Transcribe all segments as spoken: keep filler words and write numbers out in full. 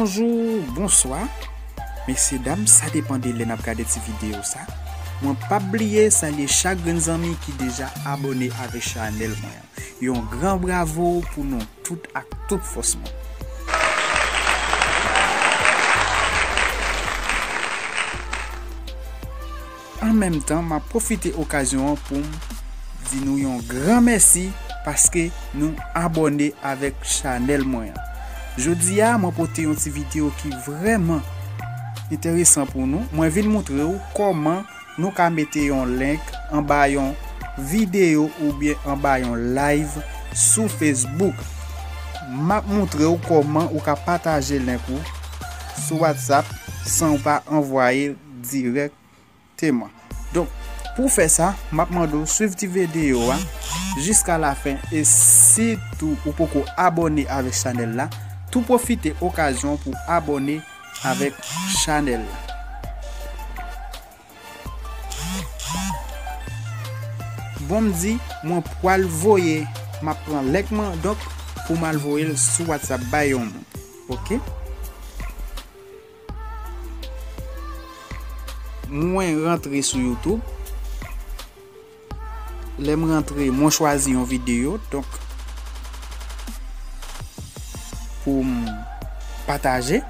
Bonjou, bonswa. Mesye dam, sa depann de lè n ap gade ti videyo sa. Mwen p ap bliye salye chak grenn zanmi ki deja abòne avèk chanèl mwen an. Yon gran bravo pou nou tout ak tout fòs mwen. An menm tan, m ap pwofite okazyon an pou m di nou yon gran mèsi paske nou abòne avèk chanèl mwen an. Jodi a, mwen pote yon ti videyo ki vrèman enteresan pou nou. Mwen vin montre w kòman nou ka mete yon link anba yon videyo oubyen anba yon live sou Facebook. M ap montre w kòman ou ka pataje link ou sou WhatsApp san w pa anvwaye l dirèkteman. Donk, pou w fè sa, m ap mande w swiv ti videyo a jiska lafen e sitou ou poko abòne avèk chanèl la, tou pwofite okazyon pou abòne avèk chanèl la. Bon, m di, mwen pral voye, m ap pran link mwen, donk, pou m al voye l sou WhatsApp bay yon moun. Oke? Mwen rantre sou YouTube. Lè m rantre, mwen chwazi yon videyo, donk, pou m pataje.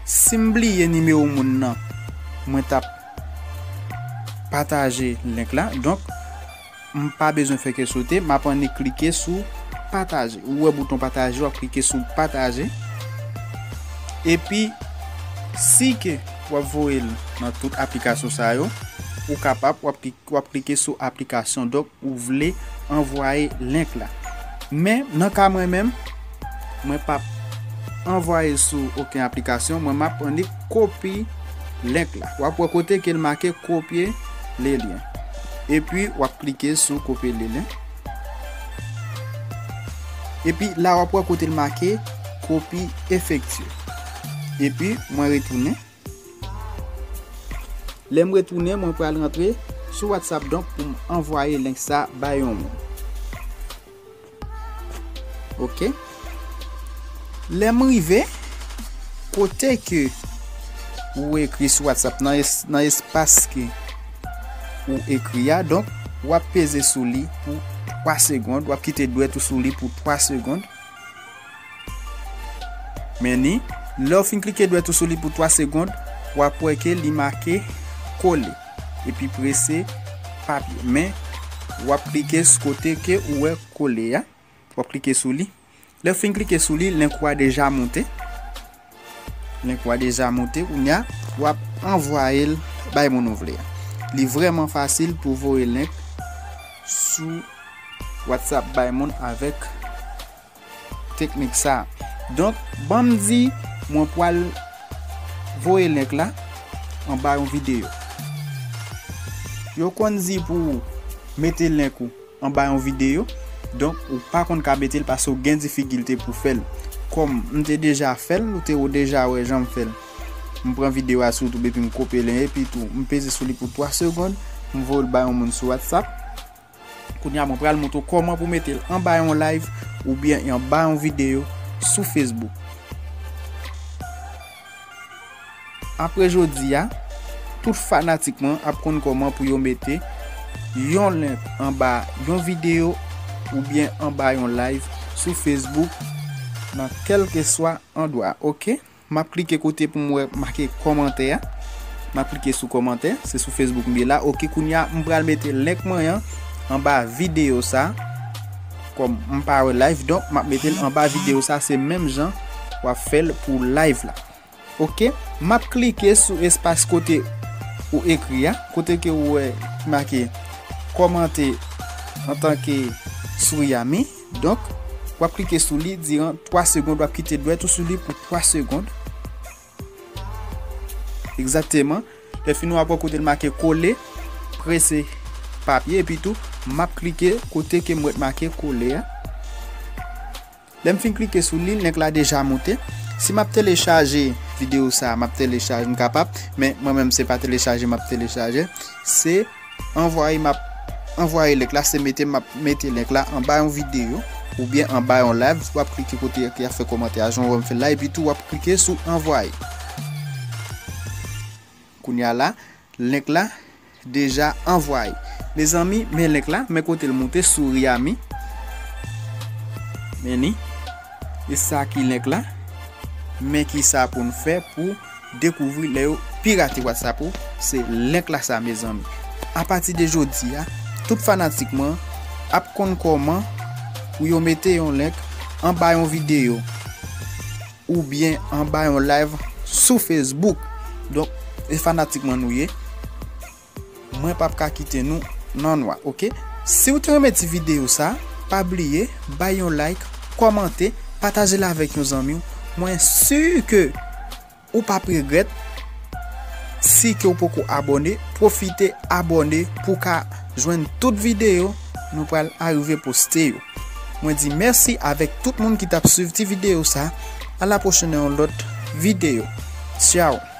Si m bliye nimewo moun nan, mwen t ap pataje link la. Donk, m pa bezwen fè kè sote, m ap annik klike sou pataje. Ou wè bouton pataje, w ap klike sou pataje. Epi, si ke w ap voye l nan tout aplikasyon sa yo, ou kapab, w ap kli-, w ap klike sou aplikasyon. Donk, ou vle anvwaye link la. Men, nan ka mwen menm, mwen p ap anvwaye sou okenn aplikasyon, mwen m ap annik kopi link la. W ap wè kote ke l make kopye le lyen. Epi, w ap klike sou kopye le lyen. Epi, la w ap wè kote l make kopi efektye. Epi, mwen retounen. Lè m retounen, mwen pral rantre sou WhatsApp, donk, pou m anvwaye link sa bay yon moun. Oke. Lè m rive, kote ke ou ekri sou WhatsApp, nan es-, nan espas ke ou ekri a, donk, w ap peze sou li pou twa segonn, w ap kite dwèt ou sou li pou twa segonn. Men ni, lè w fin klike dwèt ou sou li pou twa segonn, w ap wè ke li make kole, epi prese papye. Men, w ap klike sou kote ke ou wè kole a. W ap klike sou li. Lè w fin klike sou li, link ou a deja moute. Link ou a deja moute. Kounye a, w ap anvwaye l bay moun ou vle a. Li vrèman fasil pou voye link sou WhatsApp bay moun avèk teknik sa. Donk, ban m di, mwen pral voye link la anba yon videyo. Yo konn di pou mete link ou anba yon videyo, donk ou pa konn ka mete l paske w gen difikilte pou fè l. Kòm m te deja fè l, ou te ou deja wè jan m fè l. M pran videyo a sou YouTube epi m kopye lyen, epi tou, m peze sou li pou twa segonn, m voye l bay yon moun sou WhatsApp. Kounye a, mwen pral montre w kòman pou mete l anba yon live oubyen anba yon videyo sou Facebook. Apre jodi a, tout fanatik mwen ap konn kòman pou yo mete yon link anba yon videyo oubyen anba yon live sou Facebook nan kèlkeswa andwa, oke? M ap klike kote pou m wè make kòmantè a. M ap klike sou kòmantè, se sou Facebook m ye la. Oke, kounye a, m pral mete link mwen an anba videyo sa. Kòm m pa wè live, donk m ap mete l anba videyo sa, se menm jan w ap fè l pou live la. Oke, m ap klike sou espas kote ou ekri a, kote ke ou wè ki make kòmante antanke Suriyami. Donk, w ap klike sou li diran twa segonn, w ap kite dwèt ou sou li pou twa segonn. Egzakteman. Lè fini, w ap wè kote l make kole, prese papye, epi tou, m ap klike kote ke m wè make kole a. Lè m fin klike sou li, link la deja moute. Si m ap telechaje videyo sa, m ap telechaje, m kapab, men mwen menm se pa telechaje m ap telechaje, se anvwaye m ap anvwaye link la, se mete m ap mete link la anba yon videyo. oubyen anba yon live, w ap klike kote ki ap fè kòmantè a, jan w wè m fè la, epi tou w ap klike sou anvwaye. Kounye a la, link la deja anvwaye. Mezanmi, men link la, men kote l moute, souri a mi. Men li. E sa ki link la. Men ki sa pou n fè pou dekouvri lè yo pirate WhatsApp ou, se link la sa, mezanmi. Apati de jodi a, tout fanatik mwen ap konn kòman pou yo mete yon link anba yon videyo oubyen anba yon live sou Facebook. Donk, e fanatik mwen nou ye. Mwen p ap ka kite nou nan nwa, oke? Si w te renmen ti videyo sa, pa bliye, bay yon like, kòmante, pataje l avèk yon zanmi w. Mwen si ke ou p ap regrèt. Si ke w poko abòne, pwofite abòne pou w ka jwenn tout videyo nou pral arive poste yo. Mwen di mèsi avèk tout moun ki t ap swiv ti videyo sa. A la pwochèn nan yon lòt videyo. Tchao!